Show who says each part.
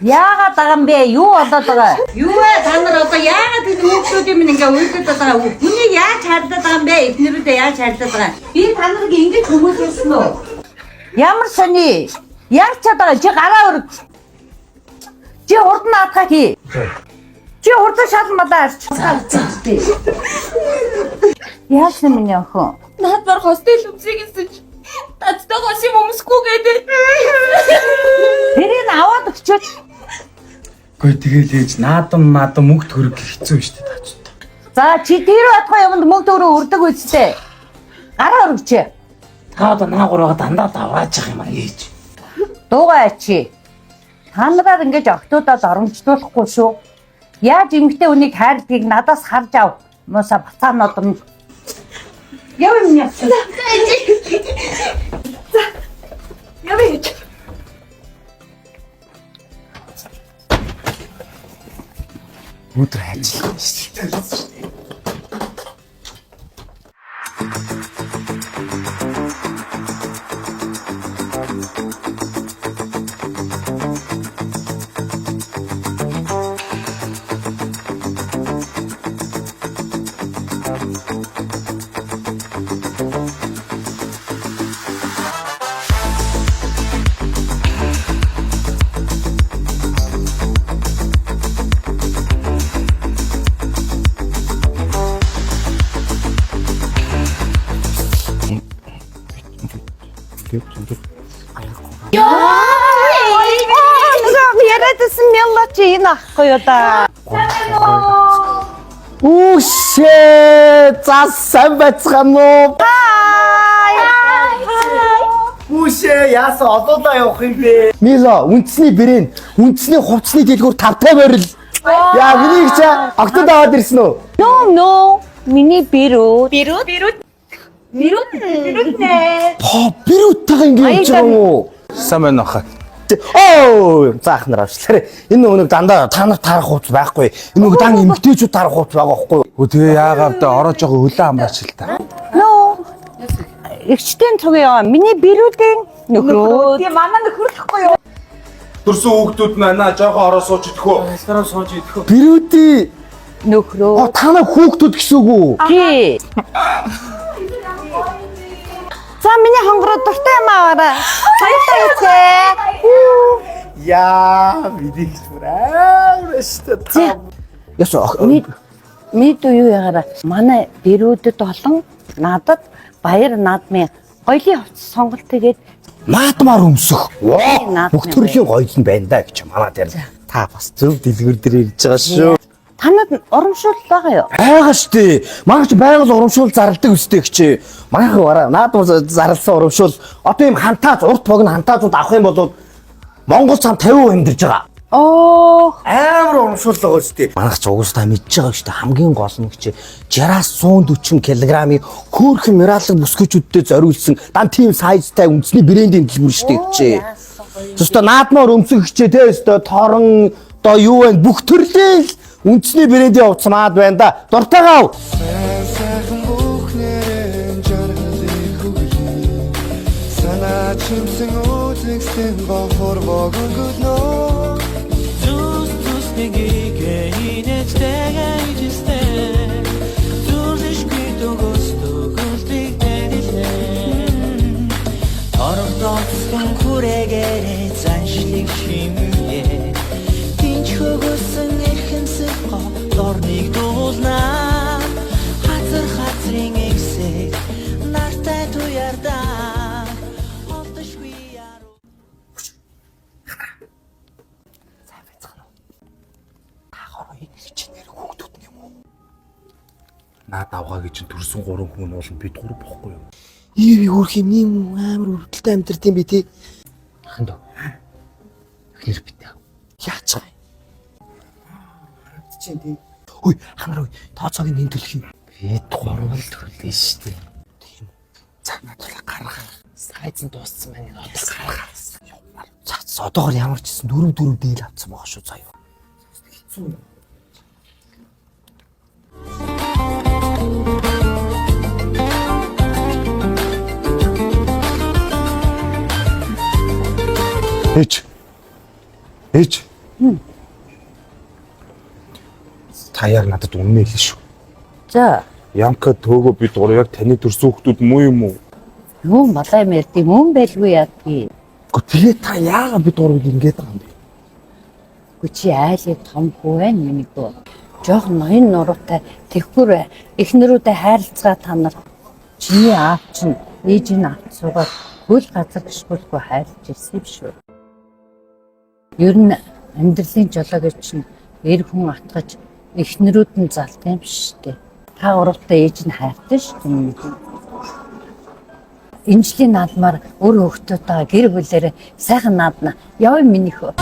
Speaker 1: Яагаад байгаа юм бэ? Юу болоод байгаа? Юу вэ? Та нар одоо яагаад энэ хүүхдүүдийн минь ингээ уйлдаад байгаа юм? Хүнийг яаж хайрлаад байгаа юм бэ? Эхнэрүүдээ яаж хайрлаад байгаа юм? Би та нарыг ингэж хүмүүжүүлсэн үү? Ямар сони? Яаж чадаа чи гараа өрг. Чи хурдан наадхаа хий. Чи хурдан шал малаа арч. Яасан миний охин?
Speaker 2: Наадмаар хостел өмсөй гэсэн чи таттай хос юм өмсөхгүй гэдэг.
Speaker 1: Тэрийг аваад өчөөч.
Speaker 3: Гүй тэгэл ээж наадам маадам мөнгө төгрөг гэх хэцүү шүү дээ таачтай.
Speaker 1: За чи тэр бодгоо юмд мөнгө төгрөг өрдөг үсттэй. Гараа өргөч.
Speaker 3: Та одоо наагур байгаа дандаа даврааж явах юм аа ээж.
Speaker 1: Дуугаа ачи. Та нараар ингэж октоудад оромжлуулахгүй шүү. Яаж эмгтэй үнийг хайрладгийг надаас харж ав. Мууса бацаанууд нь. Яв юм яасан.
Speaker 2: Явъя гэж.
Speaker 3: Өдөр ажиллах шүү дээ.
Speaker 1: Нөгөө яриадсэн мялла чи энэ ахгүй юу да.
Speaker 4: Үшээ за сайн байцгаана уу?
Speaker 5: Хүүшээ яасан олоолаа явах юм бэ?
Speaker 4: Мило үндэсний брэнд, үндэсний хувцсны дэлгүүр тавтай морил. Яа миний их чаа октод аваад ирсэн үү?
Speaker 1: Нөө нөө миний бэрүү.
Speaker 2: Бэрүүд. Бэрүүд. Бэрүүд. Бэрүүд нэ.
Speaker 4: Хоо бэрүүтэйгээ ингэ явж байгаа юм уу?
Speaker 3: Сайн байна уу хаа.
Speaker 4: Оо за ах нар авчлаарэ. Энэ нөгөө нэг дандаа та нар таарах хувц байхгүй. Энэ нөгөө дан эмгтээчүүд таарах хувц байгаа байхгүй юу?
Speaker 3: Өө тэгээ яагаад вэ? Ороо жоохон хөлөө амраач л та.
Speaker 1: Нөө Эгчтэн цуг яа. Миний бэрүүдийн нөхрөө.
Speaker 2: Тийм манай нөхөрлөхгүй юу?
Speaker 3: Төрсөн хүүхдүүд маань жоохон ороо сууж идэх үү? Ресторан сууж идэх үү?
Speaker 4: Бэрүүдийн
Speaker 1: Нөхрөө.
Speaker 4: Оо та нар хүүхдүүд гэсэн үг үү?
Speaker 1: Тий. За миний хонгороо дуртай юм аваарай. Баярлалаа хичээ.
Speaker 5: Яа, миний их бүр амар штэ.
Speaker 4: Яс
Speaker 1: Мэд юу ягараа манай бэрүүдэд болон надад баяр наадмын гоёлын хувцас сонголт тэгээд
Speaker 4: наадмаар өмсөх. Воо
Speaker 1: Наадмын
Speaker 4: бүх төрлийн гоёл нь байна да гэж манай дээр. Та бас зөв дэлгүүр дээр ирж байгаа шүү.
Speaker 1: танад урамшуул байгаа юу?
Speaker 4: Байгаа штэ. Манай ч байгаль урамшуул зарладаг өстэй гэж. Манайх бараа наадмаар зарласан урамшуул одоо ийм хантаац урт богино хантаацууд авах юм бол Монгол цам 50% амьдарч байгаа.
Speaker 1: Оо
Speaker 5: Амар урамшуул байгаа штэ.
Speaker 4: Манайх ч угсаа та мэдж байгаа штэ. Хамгийн гол нь гэж 60-аас 140 кг-ийн хөөрхөн миралаг бүсгүүчүүдтэй зориулсан дан тийм сайзтай үндэсний брендийн дэлгүүр штэ гэж. Зөвхөн наадмаар өмсөх хичээ те өстө торон одоо юу вэ бүх төрлийн л үндэсний брендийн хувцас маад байна да. Дуртайгаа ав.
Speaker 6: Сайн сайхан бүхнэрэн жаргалыг хүгэлээ. Санаа чимсэн үзэгсэн бохор богонгөлнөө.
Speaker 7: Зүс зүс нэгийг инээжтэйгээ ижистэй Зүрлэшгүй төгөөс төгөлтийг тэнэлээ Торогдоцсон хүрээгээрээ заншлыг шимье Тинч хөгөөсөн эрхэмсэг го дорныг дуулнаа Хазар хазрын эвсэг нартай туярдаа Холдошгүй яруу
Speaker 3: Наад авгаа гэж чинь төрсөн гурван хүн нь бол бид гурав бохгүй юу?
Speaker 4: Ив хөөрх юм ийм амар өргөдөлтэй амьдарт юм би тий.
Speaker 3: Ахын дөө. Эхнэр бит.
Speaker 4: Яач байгаа юм? Харагдчихээн тий. Хөөе ханар ой тооцоог нь энэ төлөх юм.
Speaker 3: Бид гурав л төрлөө шүү дээ.
Speaker 4: Тийм үү. За наадвал гаргах.
Speaker 3: Сайз нь дууссан байна. Одоо гаргах.
Speaker 4: За за, одоогор ямар ч гэсэн дөрөв дөрөв дээл авцсан байгаа шүү заяа. Хэцүү юм.
Speaker 3: Ээж. Ээж.
Speaker 8: Та яг надад үнэнээ хэлнэ шүү.
Speaker 1: За,
Speaker 8: Ямка төөгөө бид гурав яг таны төрсөн хүмүүс муу юм уу?
Speaker 1: юу малай мэрд юм үн байлгүй яадгийг.
Speaker 8: Гэхдээ тэгээ та яагаад бид гурвыг ингэж байгаа юм бэ?
Speaker 1: Үгүй чи айлын том хүү байна миний дүү. Жохон ноён нуруутай тэгхүр эхнэрүүдэд хайрлцгаа та нар чиний аав чинь ээж нь авч суугаад хөл газар гიშгүүлэхгүй хайрлаж ирсэн юм шүү. Ер нь амьдралын жолоо гэж чинь эр хүн атгаж эхнэрүүд нь залтай юм шүү дээ. Та гуравтаа ээж нь хайртай шүү дээ миний дүү. Энэ жилийн наадмаар өөр хөвгтүүдтэйгээ гэр бүлээрээ сайхан наадна. Явъя минийхөө.